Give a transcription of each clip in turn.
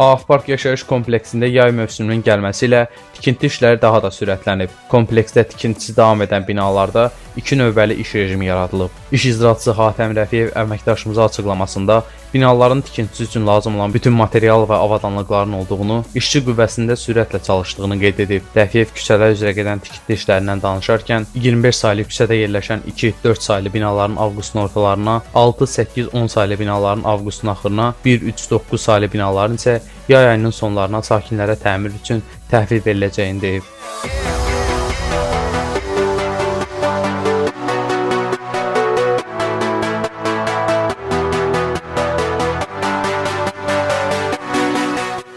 AF Park yaşayış kompleksində yay mövsümünün gəlməsi ilə tikinti işləri daha da sürətlənib. Kompleksdə tikintisi davam edən binalarda iki növbəli iş rejimi yaradılıb. İş icraçısı Hatəm Rəfiyev əməkdaşımıza açıqlamasında binaların tikintisi üçün lazım olan bütün material və avadanlıqların olduğunu, işçi qüvvəsində sürətlə çalışdığını qeyd edib. Rəfiyev küçələr üzrə gedən tikinti işlərindən danışarkən 25 saylı küçədə yerləşən 2, 4 saylı binaların avqustun ortalarına, 6, 8, 10 saylı binaların avqustun axırına, 1, 3, 9 saylı binaların isə yay ayının sonlarına sakinlərə təmir üçün təhvil veriləcəyini deyib.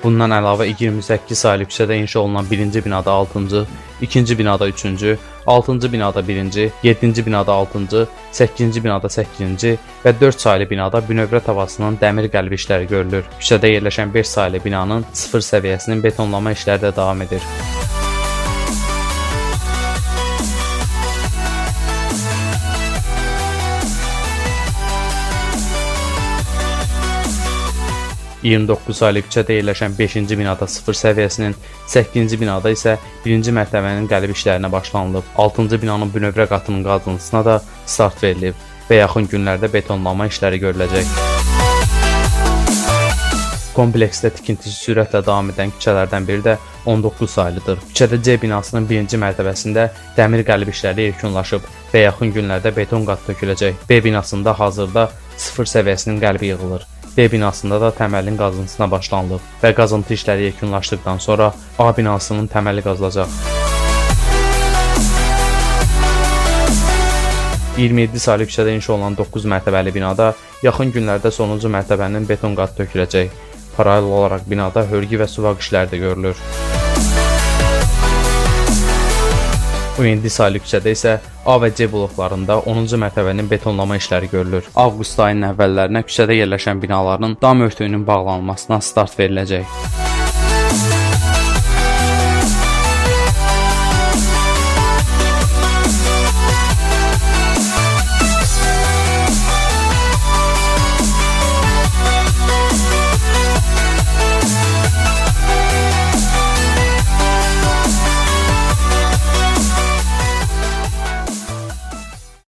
Bundan əlavə 28 saylı küçədə inşa olunan birinci binada 6-cı, ikinci binada 3-cü, 6-cı binada 1-ci, 7-ci binada 6-cı, 8-ci binada 8-ci və 4 saylı binada bünövrə tavasının dəmir qəlbi işləri görülür. Küçədə yerləşən 5 saylı binanın 0 səviyyəsinin betonlama işləri də davam edir. ...29 saylı küçədə yerləşən 5-ci binada 0 səviyyəsinin, 8-ci binada isə 1-ci mərtəbənin qəlib işlərinə başlanılıb. 6-cı binanın bünövrə qatının qazıntısına da start verilib və yaxın günlərdə betonlama işləri görüləcək. Kompleksdə tikintisi sürətlə davam edən küçələrdən biri də 19 saylıdır. Küçədə C binasının 1-ci mərtəbəsində dəmir qəlib işləri yekunlaşıb və yaxın günlərdə beton qat töküləcək. B binasında hazırda 0 səviyyəsinin qəlbi yığılır. B binasında da təməlin qazıntısına başlanılıb və qazıntı işləri yekunlaşdıqdan sonra A binasının təməli qazılacaq. 27 saylı küçədə inşa olunan 9 mərtəbəli binada yaxın günlərdə sonuncu mərtəbənin beton qatı töküləcək. Paralel olaraq binada hörgü və suvaq işləri də görülür. 17 saylı küçədə isə A və C bloklarında 10-cu mərtəbənin betonlama işləri görülür. Avqust ayının əvvəllərinə küçədə yerləşən binaların dam örtüyünün bağlanmasına start veriləcək.